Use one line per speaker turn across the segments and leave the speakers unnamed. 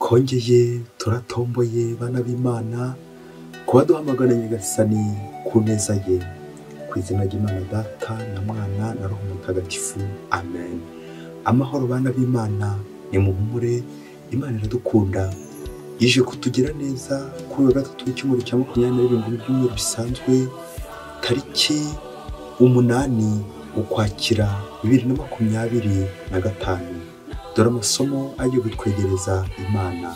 Twongeye turatomboye bana b'Imana kuba duhamagara Nyagasani ku neza ye. Ku izina ry'Imana Data na Mwana na Roho Mutagatifu, amen. Amahoro bana b'Imana, nimuhumure, Imana iradukunda, ije kutugira neza kuri wa gatatu w'icyumweru cya 27 by'ibyumweru bisanzwe, tariki 8 Ukwakira 2025. Dore amasomo agiye kutwegereza Imana.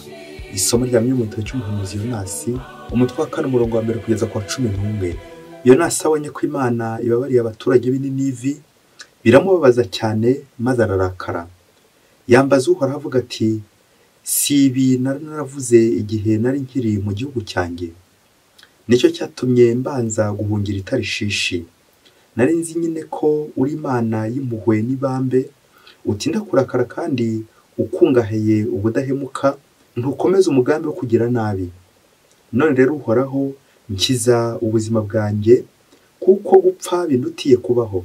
Isomo rya mu gitabo cy'umuhanuzi Yonasi, umutwe wa 4 umurongo wa 1 kugeza ku wa 11. Yonasi abonye ko Imana ibabariye abaturage b'i Ninivi, biramubabaza cyane maze ararakara. Yambaza Uhoraho avuga ati: si ibi nari naravuze igihe nari nkiri mu gihugu cyanjye? Nicyo cyatumye mbanza guhungira i Tarishishi. Nari nzi nyine ko uri Imana y'impuhwe n'ibambe, utinda kurakara kandi ukungahaye ubudahemuka, ntukomeze umugambi wo kugira nabi. None rero Uhoraho, nkiza ubuzima bwanjye, kuko gupfa bindutiye kubaho.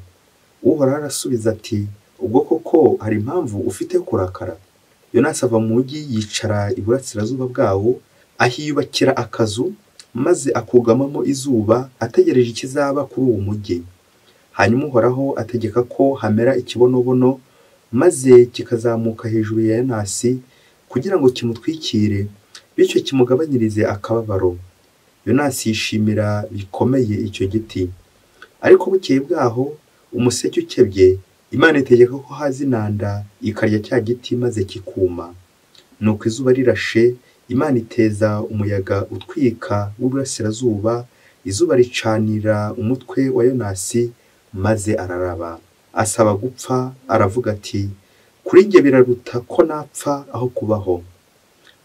Uhoraho arasubiza ati: ubwo koko hari impamvu ufite yo kurakara? Yonasi ava mu mujyi yicara iburasirazuba bwawo, ahiyubakira akazu, maze akugamamo izuba ategereje ikizaba kuri uwo mujyi. Hanyuma Uhoraho ategeka ko hamera ikibonobono, maze kikazamuka hejuru ya Yonasi kugira ngo kimutwikire, bityo kimugabanyirize akababaro. Yonasi yishimira bikomeye icyo giti. Ariko bukeye bwaho umuseke ukebye, Imana itegeka ko haza inanda ikarya cya giti maze kikuma. Nuko izuba rirashe, Imana iteza umuyaga utwika w'iburasirazuba, izuba ricanira umutwe wa Yonasi maze araraba. Asaba gupfa, aravuga ati: kuri njye biraruta ko napfa aho kubaho.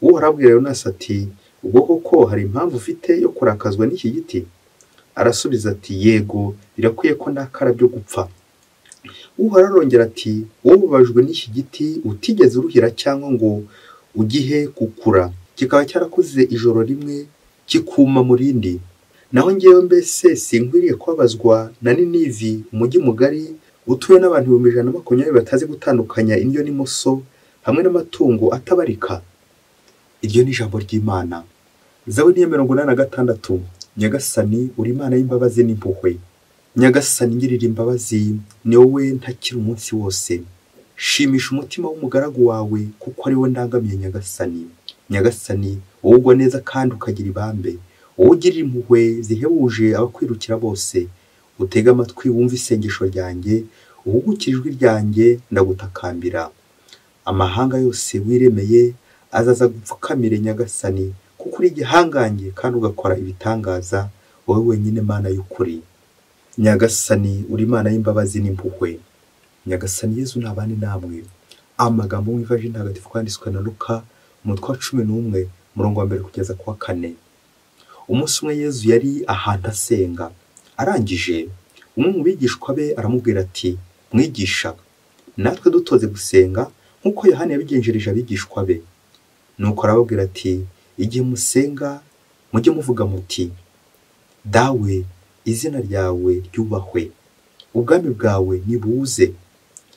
Uhoraho abwira Yonasi ati: ubwo koko hari impamvu ufite yo kurakazwa n'iki giti? Arasubiza ati: yego, birakwiye ko ndakara byo gupfa. Uhoraho arongera ati: wowe ubabajwe n'iki giti utigeze uruhira cyangwa ngo ugihe gukura, kikaba cyarakuze ijoro rimwe kikuma mu rindi. Naho njyewe mbese sinkwiriye kubabazwa na Ninivi, umujyi mugari utuwe n'abantu 120,000 batazi gutandukanya indyo n'imoso, hamwe n'amatungo atabarika? Iryo ni ijambo ry'Imana. Zaburi ya 86. Nyagasani, uri Imana y'imbabazi n'impuhwe. Nyagasani, ngirira imbabazi, ni wowe ntakira umunsi wose. Shimisha umutima w'umugaragu wawe, kuko ari we ndangamiye Nyagasani. Nyagasani, wowe ugwa neza kandi ukagira ibambe, wowe ugirira impuhwe zihebuje abakwirukira bose. Utege amatwi wumve isengesho ryanjye, uhugukire ijwi ryanjye ndagutakambira. Amahanga yose wiremeye azaza gupfukamire Nyagasani, kuko uri igihangange kandi ugakora ibitangaza, wowe wenyine Mana y'ukuri. Nyagasani, uri Imana y'imbabazi n'impuhwe. Nyagasani Yezu nabane namwe. Amagambo mu Ivanjiri Ntagatifu yanditswe na Luka, umutwe wa 11 umurongo wa 1 kugeza ku wa 4. Umunsi umwe Yezu yari ahantu asenga. Arangije, umwe mu bigishwa be aramubwira ati: mwigisha, natwe dutoze gusenga nk'uko Yohana yabigenjereje abigishwa be. Nuko arababwira ati: igihe musenga mujye muvuga muti: Dawe, izina ryawe ryubahwe, ubwami bwawe nibuze,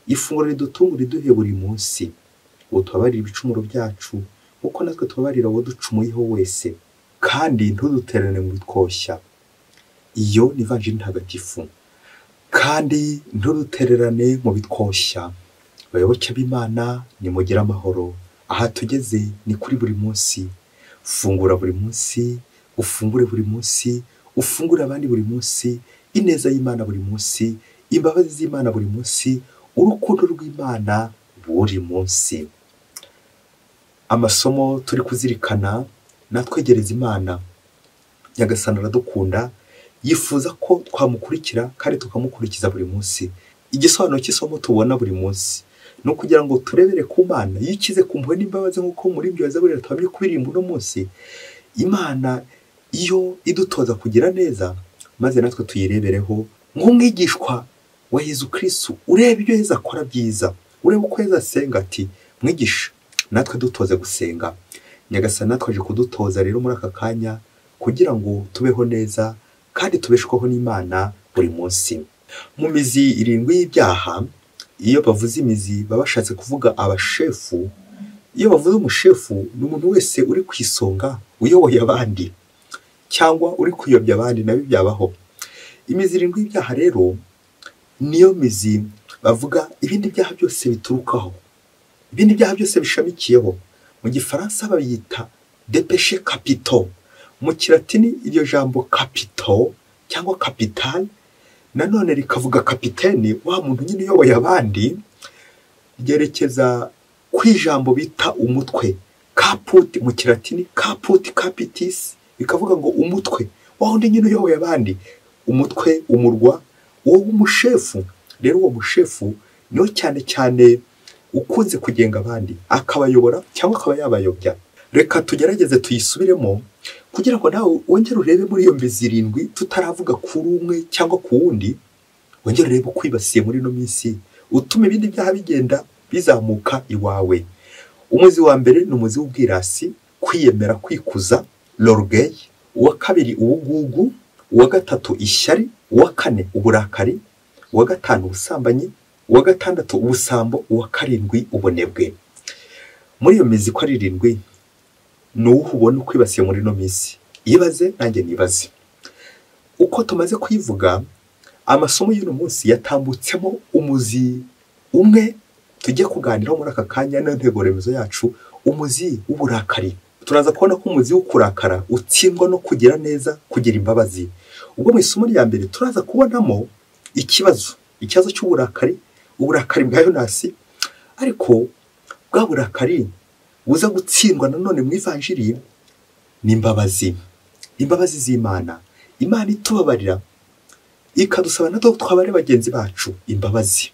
ifunguro ridutunga riduhe buri munsi, utubabarire ibicumuro byacu kuko natwe tubabarira uwo ducumuyeho wese, kandi ntudutererane mu bitwoshya. Iyo ni Ivanjiri Ntagatifu. Kandi ntudutererane mu bitwoshya. Bayoboke b'Imana, nimugire amahoro. Aha tugeze ni kuri buri munsi. Fungura buri munsi, ufungure buri munsi, ufungure abandi buri munsi, ineza y'Imana buri munsi, imbabazi z'Imana buri munsi, urukundo rw'Imana buri munsi. Amasomo turi kuzirikana natwegereza Imana. Nyagasani aradukunda, yifuza ko twamukurikira kandi tukamukurikiza buri munsi. Igisobanuro cy'isomo tubona buri munsi ni ukugira ngo turebere ku Mana yikize ku mpuhwe n'imbabazi, nk'uko muri ibyo Zaburi tuhamye kuririmba uno munsi. Imana iyo idutoza kugira neza, maze natwe tuyirebereho nk'umwigishwa wa Yezu Kristu, ureba ibyo Yezu akora byiza, ureba uko Yezu asenga ati: mwigisha, natwe dutoze gusenga. Nyagasani natwe aje kudutoza rero muri aka kanya kugira ngo tubeho neza kandi tubeshwaho n'Imana buri munsi. Mu mizi 7 y'ibyaha, iyo bavuze imizi baba bashatse kuvuga abashefu. Iyo bavuze umushefu ni umuntu wese uri ku isonga uyoboye abandi cyangwa uri kuyobya abandi, nabyo byabaho. Imizi irindwi y'ibyaha rero niyo mizi bavuga ibindi byaha byose biturukaho, ibindi byaha byose bishamikiyeho. Mu gifaransa bayita des péchés capitaux. Mu kilatini iryo jambo capito cyangwa capital nanone rikavuga kapiteni, wa muntu nyine uyoboye abandi, ryerekeza ku ijambo bita umutwe, caput mu kilatini, caput capitis, bikavuga ngo umutwe, wa wundi nyine uyoboye abandi, umutwe, umurwa, uwo w'umushefu. Rero uwo mushefu niwo cyane cyane ukunze kugenga abandi, akabayobora cyangwa akaba yabayobya. Reka tugerageze tuyisubiremo kugira ngo nawe wongere urebe muri iyo mizi irindwi, tutaravuga kuri umwe cyangwa ku wundi, wongere urebe ukwibasiye muri ino minsi utuma ibindi byaha bigenda bizamuka iwawe. Umuzi wa mbere ni umuzi w'ubwirasi, kwiyemera, kwikuza, l'orgueil. Uwa kabiri ubugugu, uwa gatatu ishyari, uwa kane uburakari, uwa gatanu ubusambanyi, uwa gatandatu ubusambo, uwa karindwi ubunebwe. Muri iyo mizi ko ari irindwi, ni uwuhe ubona ukwibasiye muri ino minsi? Ibaze nanjye nibaze. Uko tumaze kuyivuga, amasomo y'uno munsi yatambutsemo umuzi umwe tujye kuganiraho muri aka kanya, n'intego remezo yacu, umuzi w'uburakari. Turaza kubona ko umuzi wo kurakara utsindwa no kugira neza, kugira imbabazi. Ubwo mu isomo rya mbere turaza kubonamo ikibazo cy'uburakari, uburakari bwa Yonasi, ariko bwa burakari buza gutsindwa nanone mu ivanjiri ni imbabazi, imbabazi z'Imana. Imana itubabarira ikadusaba natwe twabare bagenzi bacu imbabazi.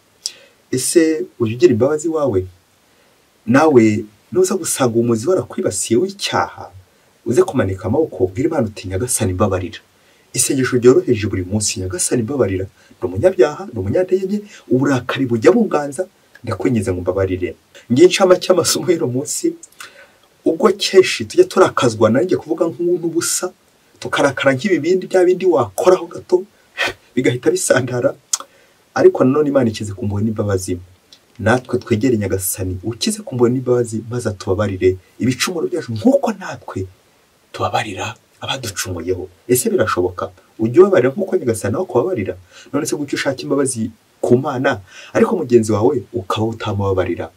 Ese ujya ugira imbabazi wawe? Nawe nuza gusanga umuzi warakwibasiye w'icyaha, uze kumanika amaboko ubwire Imana uti Nyagasani imbabarira. Isengesho ryoroheje buri munsi, Nyagasani imbabarira, ndi umunyabyaha, ndi umunyantege nke, uburakari bujya bunganza, ndakwinginze ngo mbabarire. Ngiye incamake y'amasomo y'uno munsi. Ubwo kenshi tujya turakazwa, nanjye kuvuga nk'ubusa, tukarakara nk'ibibindi bya bindi wakoraho gato bigahita bisandara, ariko nanone Imana ikize ku mpuhwe n'imbabazi. Natwe twegere Nyagasani ukize ku mpuhwe n'imbabazi, maze atubabarire ibicumuro byacu nk'uko natwe tubabarira abaducumuyeho. Ese birashoboka? Ujye ubabarira nk'uko Nyagasani nawe akubabarira? None se kuki ushaka imbabazi ku Mana ariko mugenzi wawe ukaba utamubabarira?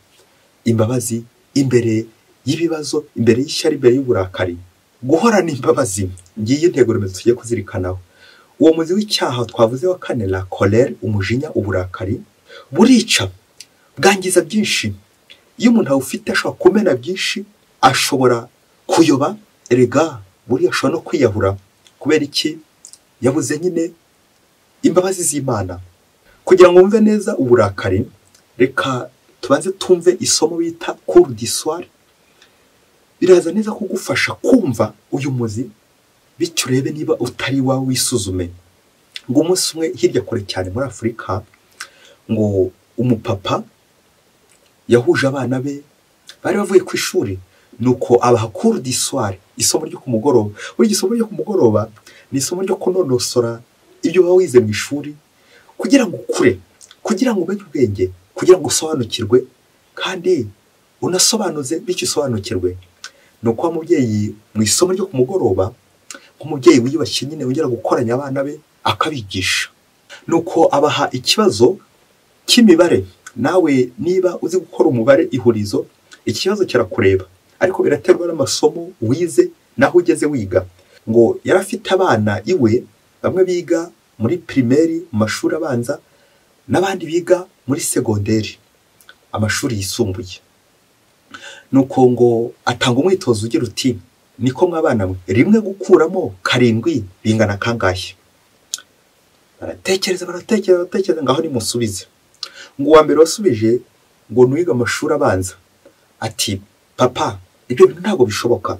Imbabazi imbere y'ibibazo, imbere y'ishyari, imbere y'uburakari, guhorana imbabazi. Ngiyi intego remezo tugiye kuzirikanaho. Uwo muzi w'icyaha twavuze wa kane, la colère, umujinya, uburakari, burica, bwangiza byinshi. Iyo umuntu awufite ashobora kumena byinshi, ashobora kuyoba, erega buriya ashobora no kwiyahura. Kubera iki? Yabuze nyine imbabazi z'Imana. Kugira ngo wumve neza uburakari, reka tubanze tumve isomo bita cours du soir. Biraza neza kugufasha kumva uyu muzi, bityo urebe niba utari wawe wisuzume. Ngo umunsi umwe hirya kure cyane muri Afurika, ngo umupapa yahuje abana be bari bavuye ku ishuri, nuko abaha cours du soir, isomo ryo ku mugoroba. Buri isomo ryo ku mugoroba ni isomo ryo kunonosora ibyo uba wize mu ishuri, kugira ngo ukure, kugira ngo umenye ubwenge, kugira ngo usobanukirwe kandi unasobanuze, bityo usobanukirwe. Nuko wa mubyeyi mu isomo ryo ku mugoroba, nk'umubyeyi wiyubashye nyine wongera gukoranya abana be akabigisha, nuko abaha ikibazo cy'imibare. Nawe niba uzi gukora umubare ihurizo, ikibazo kirakureba, ariko biraterwa n'amasomo wize naho ugeze wiga. Ngo yari afite abana iwe, bamwe biga muri primaire mu mashuri abanza, n'abandi biga muri segonderi, amashuri yisumbuye. Nuko ngo atanga umwitozo ugira uti niko mwabana mwe, rimwe gukuramo karindwi bingana kangahe? Baratekereza baratekereza baratekereza, ngaho nimusubize. Ngo uwa mbere wasubije ngo nuwiga amashuri abanza ati papa, ibyo bintu ntabwo bishoboka,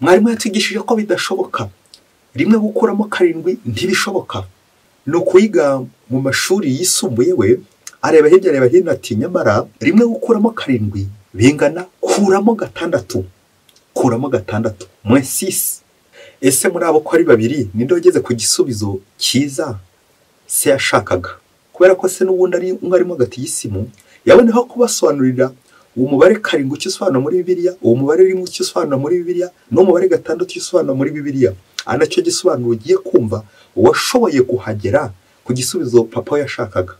mwarimu yatwigishije ko bidashoboka, rimwe gukuramo karindwi ntibishoboka. Ni ukuyiga mu mashuri yisumbuye we areba hirya areba hino ati nyamara rimwe gukuramo karindwi bingana kuramo gatandatu, kuramo gatandatu moins 6. Ese muri abo ko ari babiri ninde wageze ku gisubizo cyiza se yashakaga? Kubera ko se n'ubundi ari umwarimu gatisimu, yaboneho kubasobanurira Uwo mubare 7 icyo usobanura muri Bibiliya, uwo mubare 1 icyo usobanura muri Bibiliya, n'umubare 6 icyo usobanura muri Bibiliya. Anacyo gisobanuro ugiye kumva uwashoboye kuhagera ku gisubizo papa yashakaga.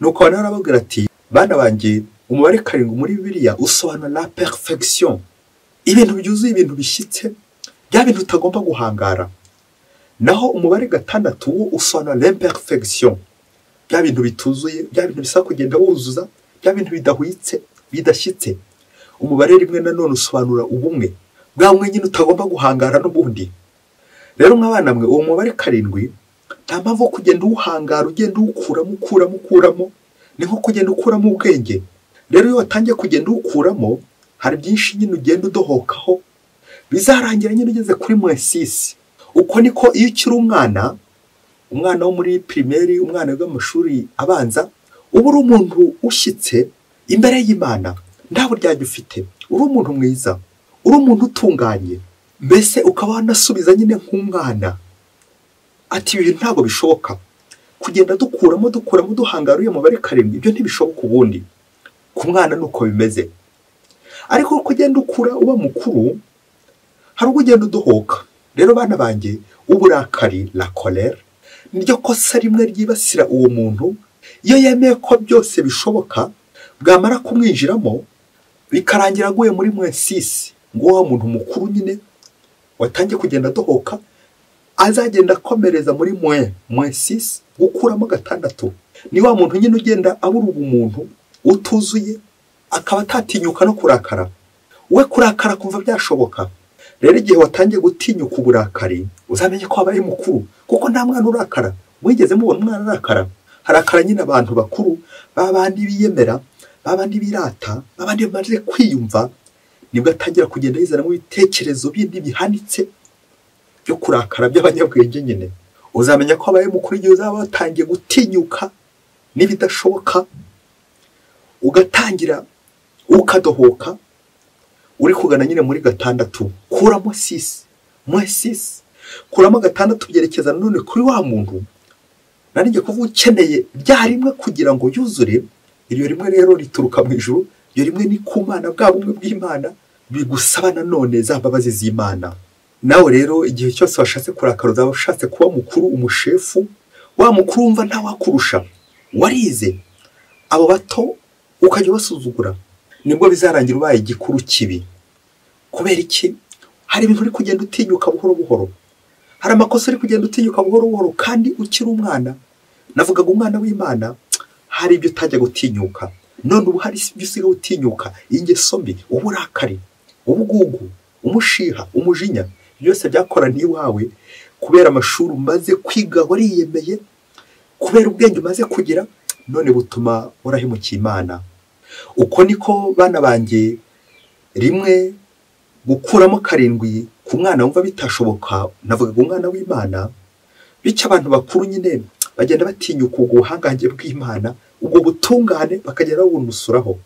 Nuko abantu arababwira ati bana banjye, umubare 7 muri Bibiliya usobanura la perfection, ibintu byuzuye, ibintu bishyitse, bya bintu utagomba guhangara. Naho umubare 6 wo usobanura l'imperfection, bya bintu bituzuye, bya bintu bisaba kugenda wuzuza, bya bintu bidahwitse, bidashyitse. Umubare 1 nanone usobanura ubumwe, bwa bumwe nyine utagomba guhangara n'ubundi. Rero mwabana mwe, uwo mubare 7 nta mpamvu yo kugenda uwuhangara, ugenda uwukuramo ukuramo ukuramo, ni nko kugenda ukuramo ubwenge. Rero iyo watangiye kugenda uwukuramo, hari byinshi nyine ugenda udohokaho, bizarangira nyine ugeze kuri -6. Uko niko iyo ukiri umwana, umwana wo muri primaire, umwana wiga amashuri abanza, uba uri umuntu ushyitse imbere y'Imana, nta buryarya ufite, uri umuntu mwiza, uri umuntu utunganye, mbese ukaba wanasubiza nyine nk'umwana ati ibi ntabwo bishoboka. Kugenda dukuramo dukuramo duhangara uyu mubare 7, ibyo ntibishoboka ubundi ku mwana nuko bimeze. Ariko uko ugenda ukura uba mukuru, hari ubwo ugenda udohoka. Rero bana banjye, uburakari, la colère, niryo kosa rimwe ryibasira uwo muntu. Iyo yemeye ko byose bishoboka, bwamara kumwinjiramo bikarangira aguye muri -6. Ngo wa muntu mukuru nyine watangiye kugenda adohoka, azagenda akomereza muri -6, gukuramo 6. Ni wa muntu nyine ugenda abura ubumuntu, utuzuye, akaba atatinyuka no kurakara. We kurakara kumva byashoboka. Rero igihe watangiye gutinyuka uburakari, uzamenye ko wabaye mukuru, kuko nta mwana urakara. Mwigeze mubona umwana arakara? Harakara nyine abantu bakuru, babandi biyemera, babandi birata, babandi bamaze kwiyumva, nibwo atangira kugenda yizanamo ibitekerezo bindi bihanitse byo kurakara by'abanyabwenge nyine. Uzamenya ko wabaye mukuru igihe uzaba watangiye gutinyuka n'ibidashoboka, ugatangira ukadohoka, uri kugana nyine muri 6, kuramo 6, -6, kuramo 6 byerekeza nanone kuri wa muntu nari kuvuga ukeneye rya rimwe kugira ngo yuzure. Iryo rimwe rero rituruka mu ijuru, iryo rimwe ni ku Mana, bwa bumwe bw'Imana, bigusaba nanone za mbabazi z'Imana. Nawe rero igihe cyose washatse kurakara, uzaba ushatse kuba mukuru, umushefu, wa mukuru wumva ntawakurusha, warize, abo bato ukajya ubasuzugura, nibwo bizarangira ubaye igikuru kibi. Kubera iki? Hari ibintu uri kugenda utinyuka buhoro buhoro, hari amakosa uri kugenda utinyuka buhoro buhoro, kandi ukiri umwana. Navugaga umwana w'Imana, hari ibyo utajya gutinyuka, none ubu hari ibyo usigaye utinyuka, ingeso mbi, uburakari, ubugugu, umushiha, umujinya, byose byakoraniye iwawe kubera amashuri umaze kwiga wariyemeye, kubera ubwenge umaze kugira, none butuma warahemukiye Imana. Uko niko bana banjye, rimwe gukuramo 7 ku mwana wumva bitashoboka, navugaga umwana w'Imana. Bityo abantu bakuru nyine bagenda batinyuka ubwo buhangange bw'Imana, ubwo butungane, bakagenda babunusuraho.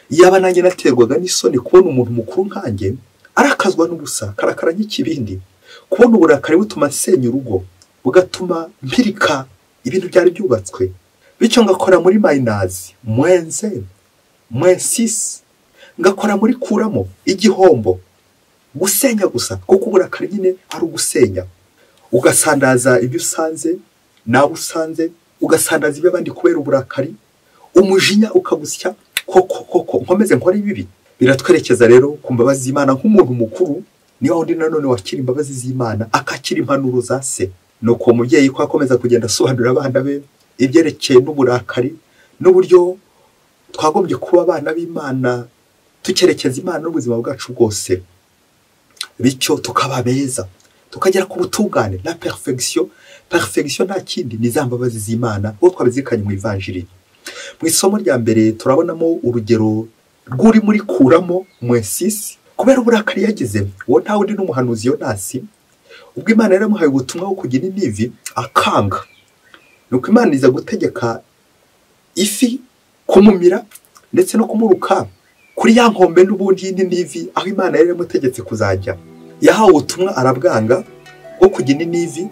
Yaba nanjye naterwaga n'isoni kubona umuntu mukuru nkanjye arakazwa n'ubusa, karakara nk'ikibindi. Kubona uburakari butuma nsenya urugo, bugatuma mpirika ibintu byari byubatswe, bityo ngakora muri minus, -1, -6, ngakora muri kuramo, igihombo, gusenya gusa, kuko uburakari nyine ari ugusenya. Ugasandaza ibyo usanze, nawe usanze, ugasandaza ibyo abandi kubera uburakari, umujinya ukagusya, koko koko nkomeze nkora ibibi. Biratwerekeza rero ku mbabazi z'Imana nk'umuntu mukuru, niba undi nanone wakira imbabazi z'Imana, akakira impanuro za se. Nuko uwo mubyeyi ko akomeza kugenda asobanurira abana be ibyerekeye n'uburakari, n'uburyo twagombye kuba abana b'Imana, tukerekeza Imana n'ubuzima bwacu bwose, bityo tukaba beza, tukagera ku butungane, la perfection. Perfection nta kindi, ni za mbabazi z'Imana uko twabizirikanye mu Ivanjiri. Mu isomo rya mbere turabonamo urugero rw'uri muri kuramo -6 kubera uburakari yagize. Uwo nta wundi n'umuhanuzi Yonasi, ubwo Imana yaramuhaye ubutumwa bwo kujya i Ninivi akanga. Nuko Imana iza gutegeka ifi kumumira ndetse no kumuruka kuri ya nkombe n'ubundi y'Ininivi, aho Imana yari yaramutegetse kuzajya. Yahawe ubutumwa arabwanga bwo kujya i Ninivi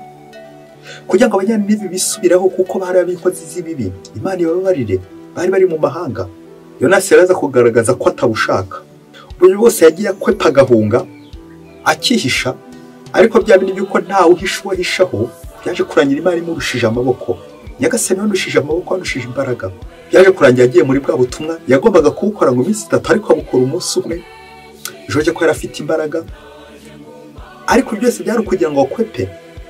kugira ngo abanyaninivi bisubiraho, kuko bari ab'inkozi z'ibibi, Imana ibababarire, bari bari mu mahanga. Yonasi yaraza kugaragaza ko atabushaka. Uburyo bwose yagiye akwepa agahunga akihisha, ariko bya bindi by'uko ntawe uhisha uwahishaho, byaje kurangira Imana imurushije amaboko. Nyagasani yanushije amaboko, yanushije imbaraga. Byaje kurangira agiye muri bwa butumwa yagombaga kuwukora ngo iminsi 3, ariko abukora umunsi umwe. Bishoboke ko yari afite imbaraga, ariko byose byari kugira ngo akwepe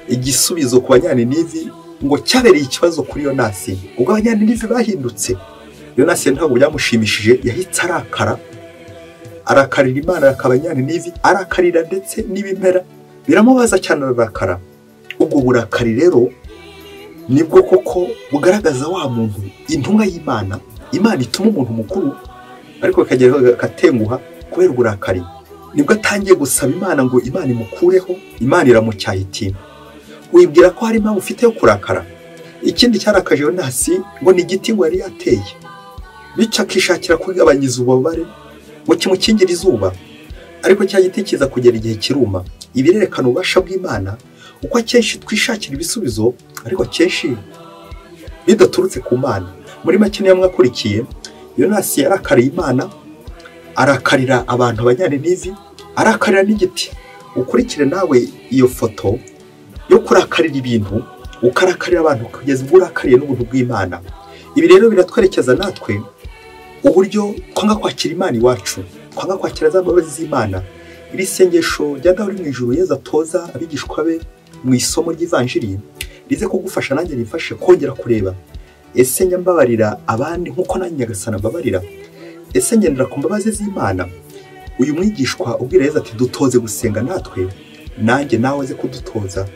igisubizo ku Banyaninivi ngo cyabereye ikibazo kuri Yonasi. Ubwo Abanyaninivi bahindutse, Yonasi ntabwo byamushimishije, yahitse arakara, arakarira Imana, arakara Abanyaninivi, arakarira ndetse n'ibimera, biramubaza cyane, ararakara. Ubwo burakari rero nibwo koko bugaragaza wa muntu intumwa y'Imana. Imana ituma umuntu mukuru, ariko akagera akatenguha kubera uburakari. Nibwo atangiye gusaba Imana ngo Imana imukureho. Imana iramucyaha iti wibwira ko hari impamvu ufite yo kurakara? Ikindi cyarakaje Yonasi ngo ni igiti ngo yari yateye, bityo akishakira kugabanyiza ububabare ngo kimukingire izuba, ariko cya giti kiza kugera igihe kiruma. Ibirerekana ububasha bw'Imana, uko akenshi twishakira ibisubizo ariko akenshi bidaturutse ku Mana. Muri make niyo mwakurikiye, Yonasi yarakariye Imana, arakarira abantu Abanyaninivi, arakarira n'igiti. Ukurikire nawe iyo foto yo kurakarira ibintu, ukarakarira abantu kugeza ubwo urakariye n'ubuntu bw'Imana. Ibi rero biratwerekeza natwe uburyo twanga kwakira Imana iwacu, twanga kwakira za mbabazi z'Imana. Iri sengesho rya Dawe uri mu ijuru Yezu atoza abigishwa be mu isomo ry'Ivanjiri rize kugufasha, nanjye rifashe kongera kureba: ese njya mbabarira abandi nk'uko nanjye Nyagasani mbabarira? Ese ngendera ku mbabazi z'Imana? Uyu mwigishwa ubwira Yezu ati dutoze gusenga natwe, nanjye nawe aze kudutoza.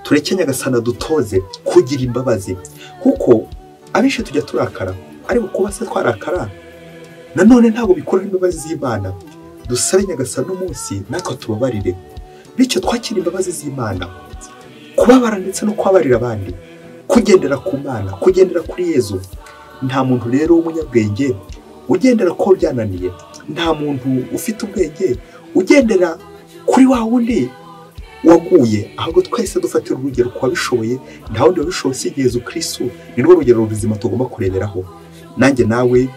Tureke Nyagasani dutoze kugira imbabazi, kuko abenshi tujya turakara, ariko kuba se twarakara nanone ntabwo bikuraho imbabazi z'Imana. Dusabe Nyagasani umunsi natwe tubabarire, bityo twakira imbabazi z'Imana. Kubabara ndetse no kubabarira abandi, kugendera ku Mana, kugendera kuri Yezu. Nta muntu rero w'umunyabwenge ugendera ko byananiye, nta muntu ufite ubwenge ugendera kuri wa wundi waguye, ahubwo twese dufatira urugero ku wabishoboye. Nta wundi wabishoboye usibye Yezu Kristo. Ni rwo rugero ruzima tugomba kureberaho. Nanjye nawe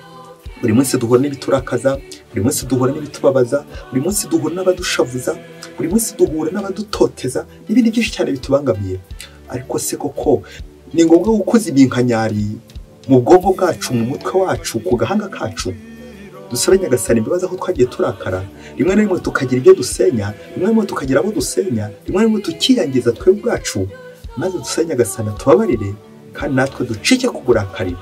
buri munsi duhura n'ibiturakaza, buri munsi duhura n'ibitubabaza, buri munsi duhura n'abadushavuza, buri munsi duhura n'abadutoteza n'ibindi byinshi cyane bitubangamiye. Ariko se koko ni ngombwa gukoza ibinkanyari mu bwonko bwacu, mu mutwe wacu, ku gahanga kacu? Dusabe Nyagasani imbabazi aho twagiye turakara, rimwe na rimwe tukagira ibyo dusenya, rimwe na rimwe tukagira abo dusenya, rimwe na rimwe tukiyangiza twe ubwacu, maze dusabe Nyagasani tubabarire kandi natwe ducike ku burakari.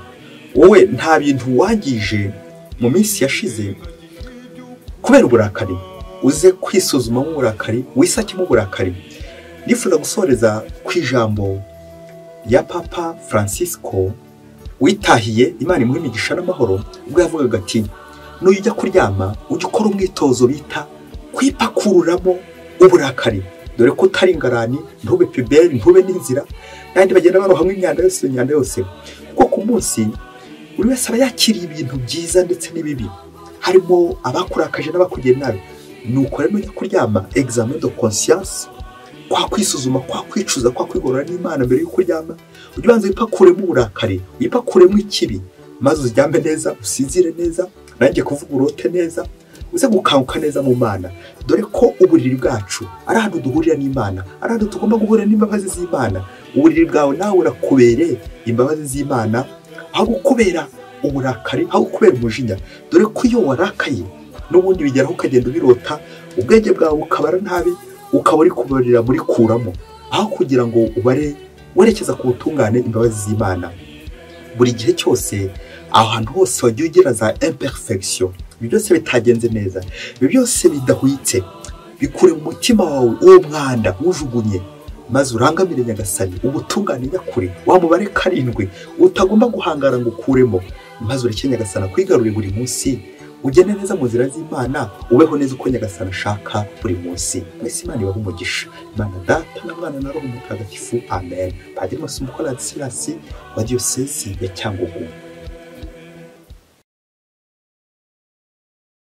Wowe nta bintu wangije mu minsi yashize kubera uburakari, uze kwisuzuma mu burakari, wisake mu burakari. Nifuza gusoreza ku ijambo ya Papa Francisco witahiye, Imana imuhe imigisha n'amahoro, ubwo yavugaga ati nujya kuryama ujye ukora umwitozo bita kwipakururamo uburakari, dore ko utari ingarani, ntube piberi, ntube n'inzira, n'andi bagenda barohamo imyanda yose, imyanda yose. Kuko ku munsi buri wese aba yakiriye ibintu byiza ndetse n'ibibi, harimo abakurakaje n'abakugira nabi. Nuko rero nujya kuryama, examen de conscience, kwa kwisuzuma, kwa kwicuza, kwa kwigorora n'Imana mbere y'uko uryama, ujye ubanza wipakuremo uburakari, wipakuremo ikibi, maze uryame neza, usinzire neza, nanjye kuvuga urote neza, uze gukanguka neza mu Mana. Dore ko uburiri bwacu ari ahantu duhurira n'Imana, ari ahantu tugomba guhurira n'imbabazi z'Imana. Uburiri bwawe nawe urakubere imbabazi z'Imana, aho gukubera uburakari, aho gukubera umujinya. Dore ko iyo warakaye n'ubundi bigeraho ukagenda ubirota, ubwenge bwawe ukabara nabi, ukaba uri kubarira muri kuramo, aho kugira ngo ubare werekeza ku butungane imbabazi z'Imana. Buri gihe cyose, aho hantu hose wagiye ugira za imperfection, ibi byose bitagenze neza, ibi byose bidahwitse, bikure mu mutima wawe uwo mwanda wujugunye, maze urangamire Nyagasani ubutungane nyakuri, wa mubare 7 utagomba guhangara ngo ukuremo, maze ureke Nyagasani akwigarure buri munsi, ugende neza mu nzira z'Imana, ubeho neza uko Nyagasani ashaka buri munsi. Mwese Imana ibahe umugisha. Imana Data na Mwana na Roho Mutagatifu. Amen. Padiri Masumbuko Ladislas wa Diyosezi ya Cyangugu.